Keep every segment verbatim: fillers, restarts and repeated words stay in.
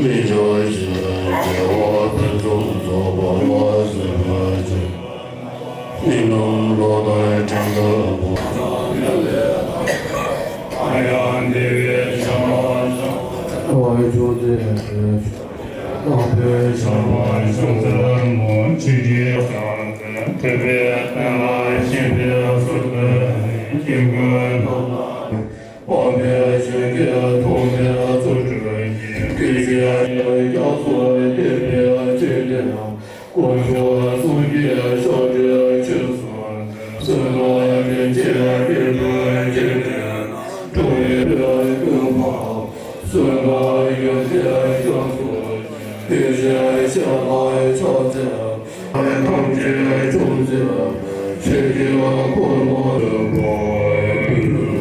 མི་འགྱུར་ཞིང་རྒྱལ་བ་ཕུན་སུམ་ཚོགས་པ་མ་ཟད་པ་ཅིག །གླིང་རྣམས་གློག་ལྟར་སྤྲིན་དུ་སྤོས། ཡང་དེ་བས་བྱམས་པ་བྱང་བ་ཆུ་འཛིན་ཏུ། རྣམ་པའི་ཆར་པ་ཅུང་ཟད་མོ། ཆོས་ཀྱི་སྤྱན་ཐོས་པའི་དོན་ལ་ཞེན་པའི་ཚུལ་དུ་སྐྱེ་དགུའི་ནང་ན། དཔལ་ལྡན་ཆོས་ཀྱི་ཐོག་མའི་རྫུ་འཕྲུལ་གྱིས། སྐད་ཅིག་རྒྱ་མཚོ་བརྒྱ་པའི་ཆོས་སྟོན། དཀོན་མཆོག་གསུམ་གྱི་ཕྱག་བྲིས་ཆོས་སུ་གསན། གསུང་ངག་རིན་ཆེན་རིལ་བུའི་འཇིག་རྟེན་ན། འགྲོ་བའི་ཀུན་སྤངས་གསུང་ངག་ཡོན་ཏན་རྒྱ་མཚོ་ཆེ། དེ་བཞིན་གཤེགས་པ་ཕྱག་འཚལ། ཐམས་ཅད་ཕྱོགས་བཅུའི་ཆོས་ཀྱི་འཁོར་ལོ་སྒྲུབ་པར་འདུད།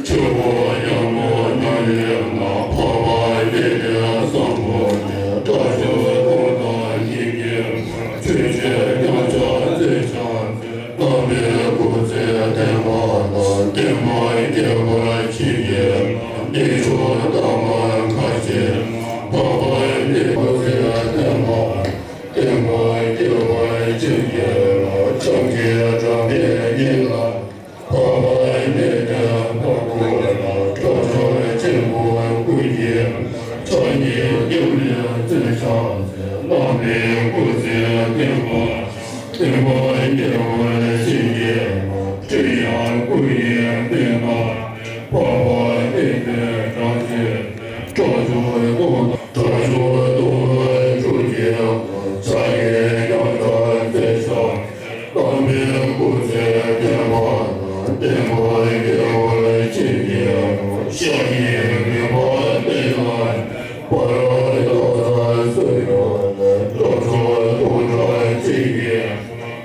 ཆོས་སྐུ་ཡང་མོ་ཉམས་ལེན་ན། འཕགས་པ་ཡེ་ཤེས་བཟང་པོ་ནི། དགྲ་བཅོམ་སྐུ་དང་ཉིད་ཀྱི། ཆོས་ཀྱི་རྒྱལ་མཚན་རྩལ་ཕྱག་འཚལ། བསླབ་པའི་སྐུ་ཚེ་བརྟན་པ་དང་། བསྟན་པ་རྒྱས་པར་བྱེད་ཀྱི། གནས་མཆོག་ལྟ་མ་མཁའ་སྤྱོད་ན། འཕགས་པ་ཡེ་ཤེས་སྐུ་ཚེ་བརྟན་པ། བསྟན་པ་རྒྱས་པར་བྱེད་ཀྱི། ཕྱག་རྒྱའི་གྲངས་མེད་ཉིད་ལ། འཕགས་པ་ཡེ་ཤེས་འཕགས་སྐུ་ལ། དྲག་ཤུལ་ཆེན་པོའི་སྐུ་ཡི། ཕྱག་གཉིས་མཉམ་མེད་རྩལ་ཕྱག་འཚལ། བླ་མའི་སྐུ་ཚེ་བརྟན་པ། བསྟན་པ་རྒྱས་པར་བྱེད་ཀྱི། ཁྲིད་ཡང་སྐུ་ཡི་སྟེང་ན། འཕགས་པ་ཡེ་ཤེས་གྲགས་ཆེན། དྲག་ཤུལ་སྟོང་དང་། དྲག་ཤུལ་སྟོང་དང་ཕྱོགས་ཀྱི། ཕྱག་གཉིས་མཉམ་མེད་རྩལ་ཕྱག་བླ་མའི་སྐུ་ཚེ་བརྟན་པ་དང་། བསྟན་པ་རྒྱས་པར་བྱེད་ཀྱི། ཕྱག་གཉིས་མཉམ་མེད་པ་སྟེང་ན། སྤ་རོ་ཏི་ཏོ་ས་སུ་ཡོད་ལ། དྲག་ཤུལ་སྟོང་དང་ཕྱོགས་ཀྱི།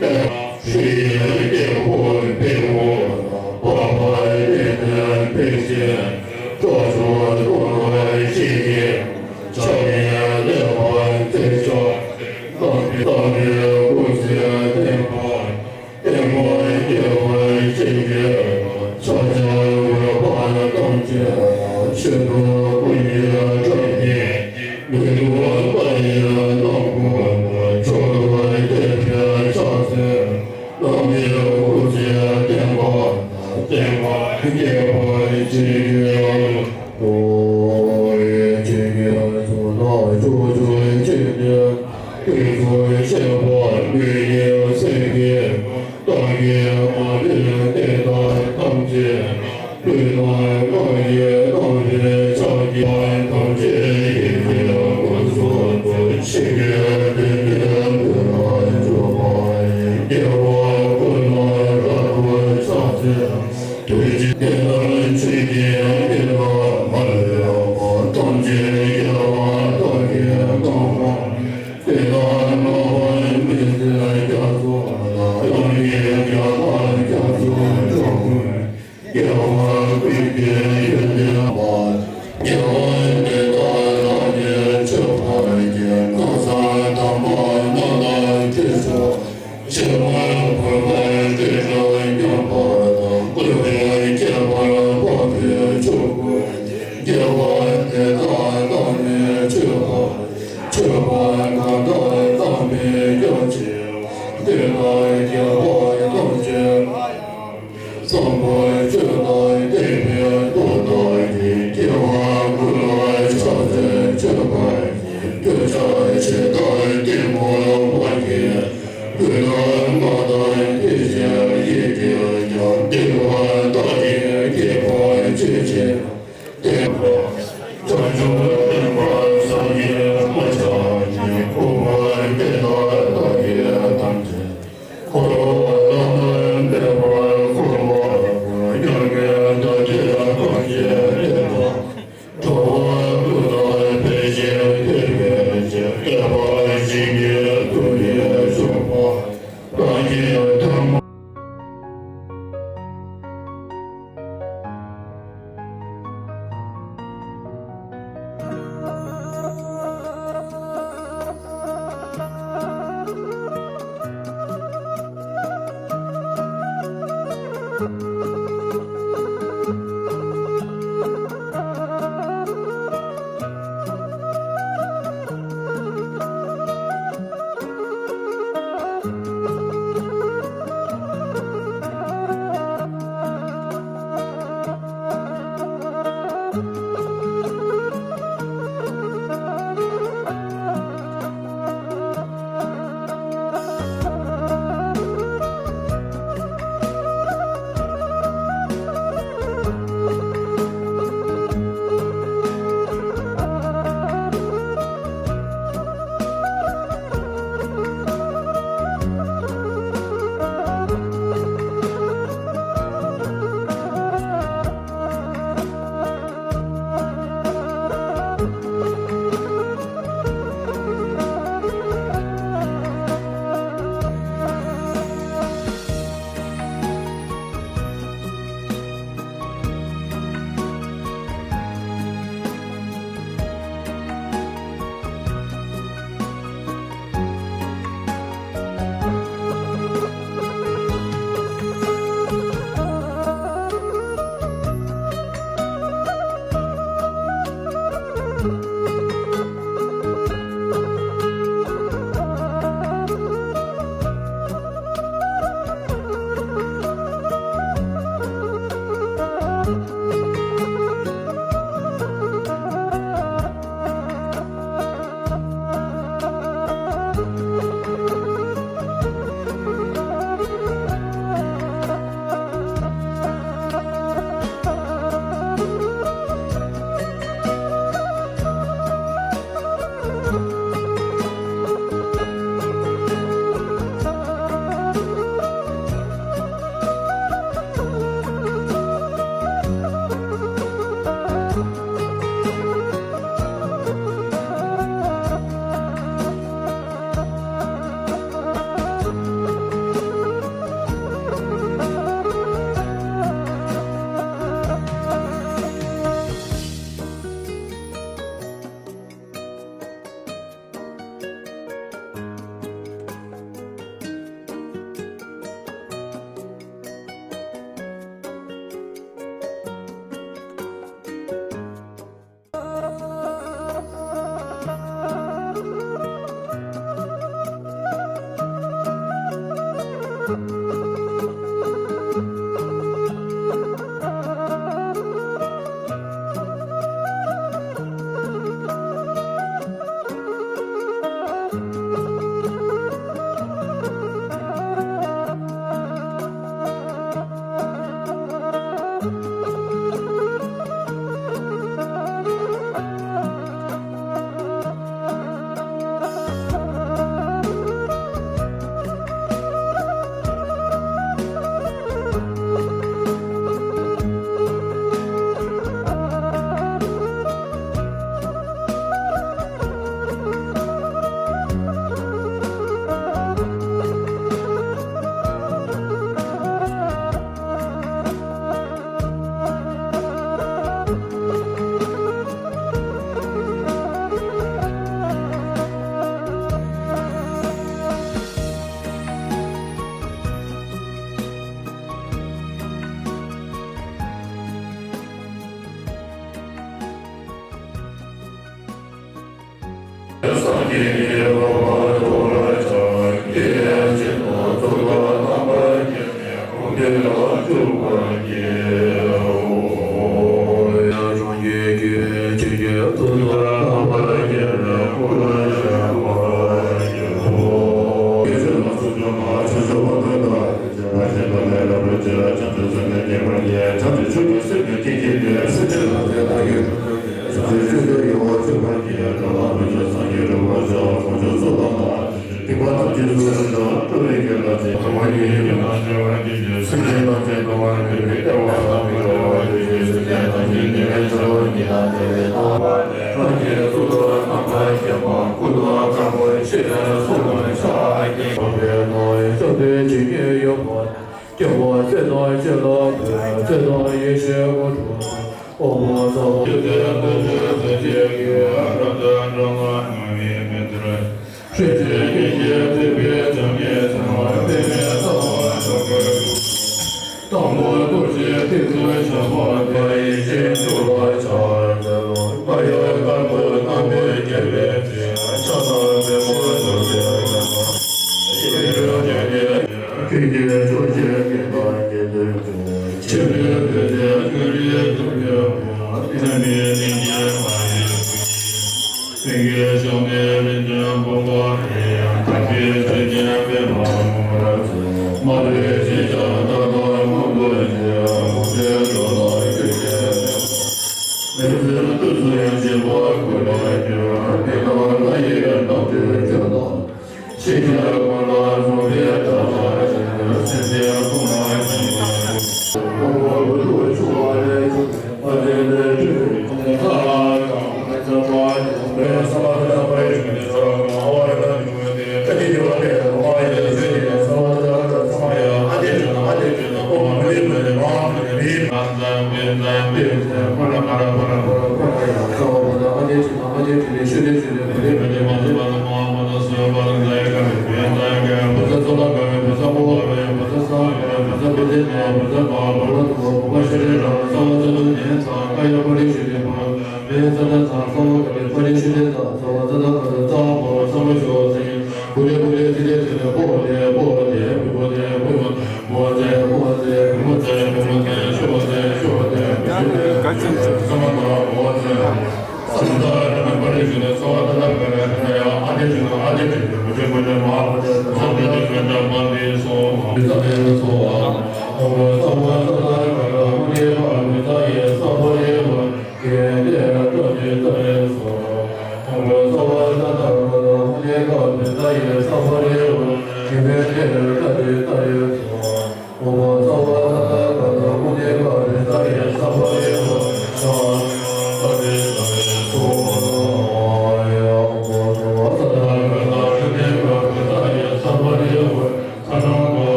ཧྲཱིཿ་ཡི་རྒྱལ་པོ་བེ་མོ་དང་། འཕགས་པ་ཡེ་ཤེས་བེ་ཤེས། དྲག་ཤུལ་སྟོང་དང་ཕྱོགས་ཀྱི། ཕྱག་གཉིས་མཉམ་མེད་རྩལ་ཕྱག་བླ་མའི་སྐུ་ཚེ་བརྟན་པ། བསྟན་པ་རྒྱས་པར་བྱེད་ཀྱི། ཕྱག་རྒྱའི་འོད་འབར་ཐམས་ཅད་ན། མཆོད་དོ་སྐུ་ཡི་གྲངས་མེད་ཉིད། ལུས་རྟོག་པ་ཡི་ནང་ཁོག་ན། མཆོག་ཏུ་དད་པས་ཕྱག་འཚལ། བླ་མའི་སྐུ་ཚེ་བརྟན་པ་དང་། བསྟན་པ་རྒྱས་པར་བྱེད་ཀྱི། ཨོ། ཡེ་ཤེས་ཀྱི་མཚོ་ལ་ཕྱོགས་བཅུར་ཁྱབ་པའི། ཏུན་ཧོང་ཤེས་པ་ལུས་ཡིན་སེམས་ཀྱི། བདག་གིས་མ་ལུས་བསྟན་པ་ཐམས་ཅད། ལུས་དང་ངག་ཡིད་རྣམ་པའི་ཕྱག་རྒྱ་ཐམས་ཅད་ཡིད་ཀྱི་ཀུན་རྫོབ་ཏུ། ཆེ་གེ་དེ་ནས་བོད་ལ་འཇུག་པ་ཡི། དགེ་བ་ཀུན་ལ་རབ་ཏུ་ཕྱག་འཚལ། དུས་གཅིག་དེ་ལ་ཆོས་ཀྱི་དགེ་བ་མ་ལུས་པ་ཐམས་ཅད་དགེ་བ་བདག་གིས་བསྐང་བ། དེ་ལ་བསྔགས་པ་མི་ཟད་རྒྱ་མཚོ་ལ། ཡང་དགེ་རྒྱ་དང་རྒྱ་མཚོ་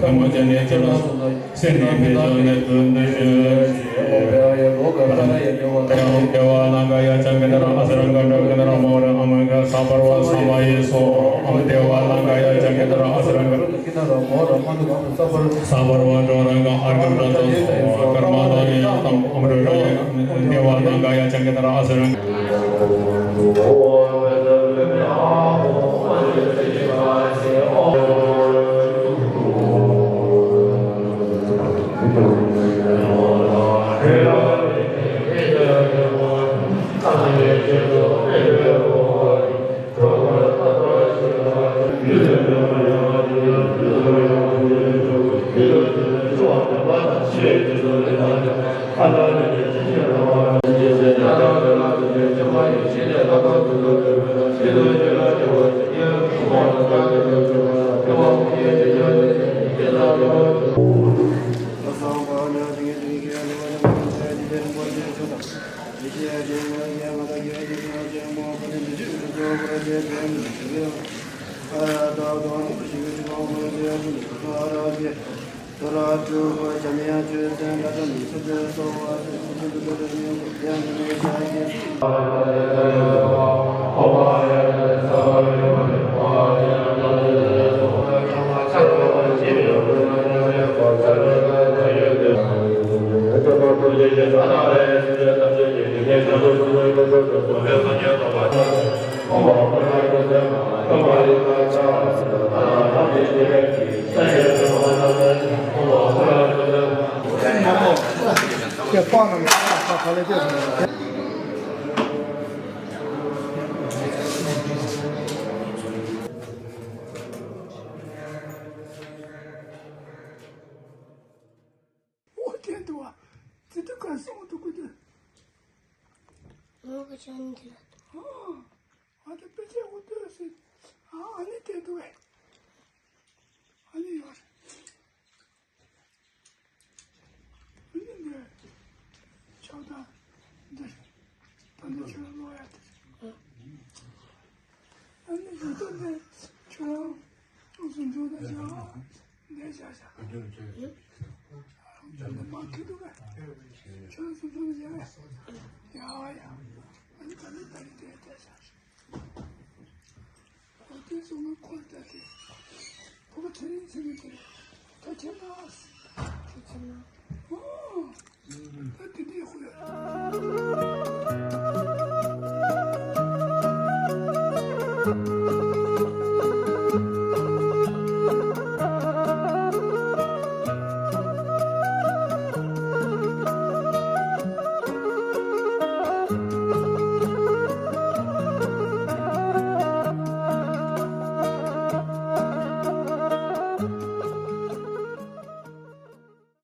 ཐལ་མོ་སྦྱར་ནས་ཁྱེད་ལ་གསུངས་ལ། སེམས་ནི་མི་ཚོགས་ནི་དོན་ནི་ཞུ་ཞེས། ཨོཾ་དེ་ཝ་ནཱ་ག་ཡ་ཙང་ཀི་ཏ་ར་ཨ་སུ་ར་ག་ཏྲ་ག་ཏ་ར་མོ་ར་ཨ་མ་ག་ས་བར་བ་ས་མ་ཡེ་སོ། ཨོཾ་དེ་ཝ་ནཱ་ག་ཡ་ཙང་ཀི་ཏ་ར་ཨ་སུ་ར་ག་ས་བར་བ་ཏྲོ་ར་ག་ཨརྒྷ་པྲ་ཙོ་སོ། ཀརྨ་དྷ་ནི་ཡ་ཏམ། ཨོཾ་རོ་རོ་ཡ་དེ་ཝ་ནཱ་ག་ཡ་ཙང་ཀི་ཏ་ར་ཨ་སུ་ར་ག་ཨོ་དེ་འདུག་བ། དེ་དུས་ག་སོང་འདུག་གི་དུས། ཨོ་ག་ཅན་དེ། ཨ་ཨ་དེ་དཔེ་ཆ་འོ་དེ་ཟེར། ཨ་ཨ་ནི་དེ་འདུག་བས། ཨ་ནི་ཡོད་རེད། ཨ་ནི་འདི་ཆགས་སྡང་འདི་ད་ནི་ཁྱོད་ལ་ལོག་ཡ་དེ་རེད། ཨ་ནི་ཡོད་དོ་འདི་ཁྱོད་རང་གཟུགས་འཇུག་ད་བྱ། ནས་བྱ་བྱ། ཁྱོད་ལ་མ་ཁེ་འདུག་ག་ཁྱོད་གཟུགས་འཇུག་ད་བྱ། ཡ་ཡ། ཨ་ནི་ད་ནི་ད་ནི་དེ་དེ་བྱ། ཨོ་དེ་སོང་ང་ཁོ་ལྟ་དེ། ཁོ་ག་དེ་རིང་ཚེ་མི་དེ་རེད། ད་ཁྱེད་ན།